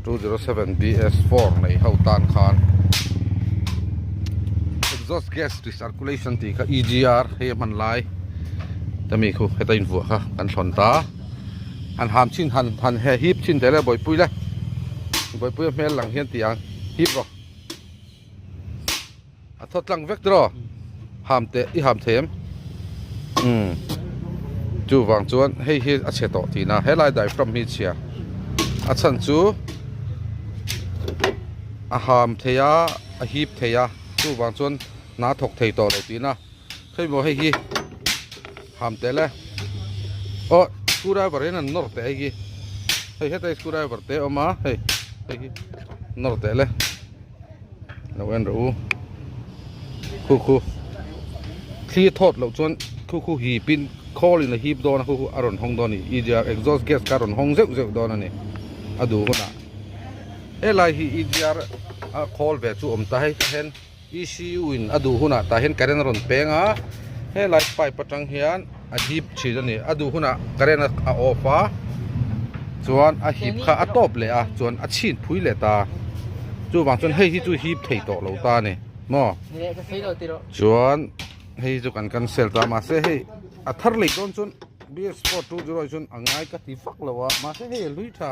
207 BS4 nei ho tan khan exhaust gas recirculation tih kha EGR hei a hman lai ta mi khu heta invuah kha kan thlawn ta han ham chin han han he hip chin teh le bawihpui le bawihpui a hmel lang hian tih ang hip rawh A thaw tlang vek tiraw? Ham teh i ham thei em? Umm chuvang chuan hei hi a chhe tawh tihna helai diaphragm hi chhia a chhan chu a ham thei a a hip thei a chuvang chuan hna thawk thei tawh lo tihna hei maw hei hi ham teh le aw screwdriver in an nawr teh hei hi hei heta screwdriver te a awm a hei hei hi nawr teh le. Lo en rawh u khu khu thli a thawt loh chuan khu khu hip in khawl in a hip dawn a khu khu a rawn hawng dawn a ni EGR exhaust gas kha a rawn hawng zeuh zeuh dawn a ni a duh hunah helai hi EGR a khawl ve chu awm ta hei tah hian ECU in a duh hunah tah hian current a rawn peng a helai pipe atang hian a hip thin a ni a duh hunah current a off a chuan a hip kha a tawp leh a chuan a chhin phui leh ta chuvang chuan hei hi chu hip thei tawh lo ta a ni maw chuan hei hi chu kan cancel ta mahse hei a thar lei dawn chuan BS4 20 ah chuan a ngai ka ti vak lo a mahse hei a hlui tha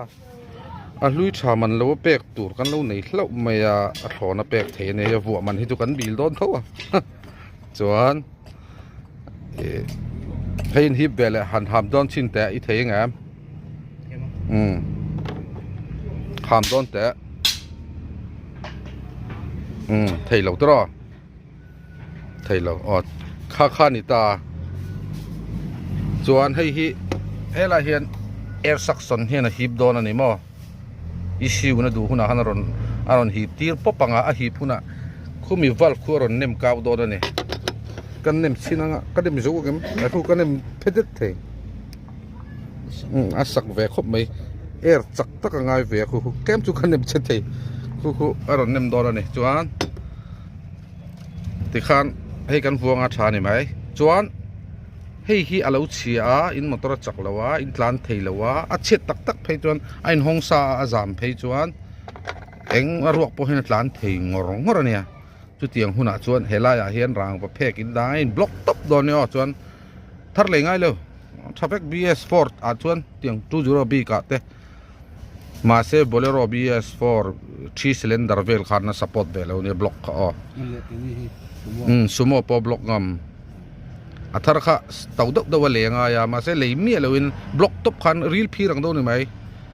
a hlui tha man lo a pek tur kan lo nei hlauh mai a a thlawn a pek thei a ni a vuah man hi chu kan bil dawn tho a chuan. Ih hei in hip ve leh han ham dawn chin teh i thei ang em umm ham dawn teh umm thei lo tawh thei lo aw kha kha ni ta chuan hei hi helai hian air suction hian a hip dawn a ni maw. I siun a duh hunah khan a rawn a rawn hip tir pawp ang a a hip hunah khumi valve khu a rawn nem kau dawn a ni ka nem chhin anga ka nem zo ang em a hnu ka nem phe det thei umm a sak ve khawp mai air chak tak a ngai ve a khu khu tlem chu ka nem che thei khu khu a rawn nem dawn a ni chuan tikhan hei kan vuanga tha a ni mai chuan. Hei hi a lo chhia a, in motor a chak lo a, in tlan thei lo a, a chhiat tak tak phei chuan a inhawng sa a, a zam phei chuan eng a ruak pawh hian a tlan thei ngawr ngawr a nia. Chutiang hunah chuan he laiah hian rangva phek in dang a in block tawp dawn nia aw chuan thar lei ngai lo tha vek BS4 ah chuan tiang 20 bik ah te mahse Bolero BS4 three cylinder vel khan a support ve lo nia block kha aw. Sumo pawh block ngam. A thar kha to deuh deuh a lei a ngai a mahse lei miah loin block tawp khan ril phir ang deuh a ni mai.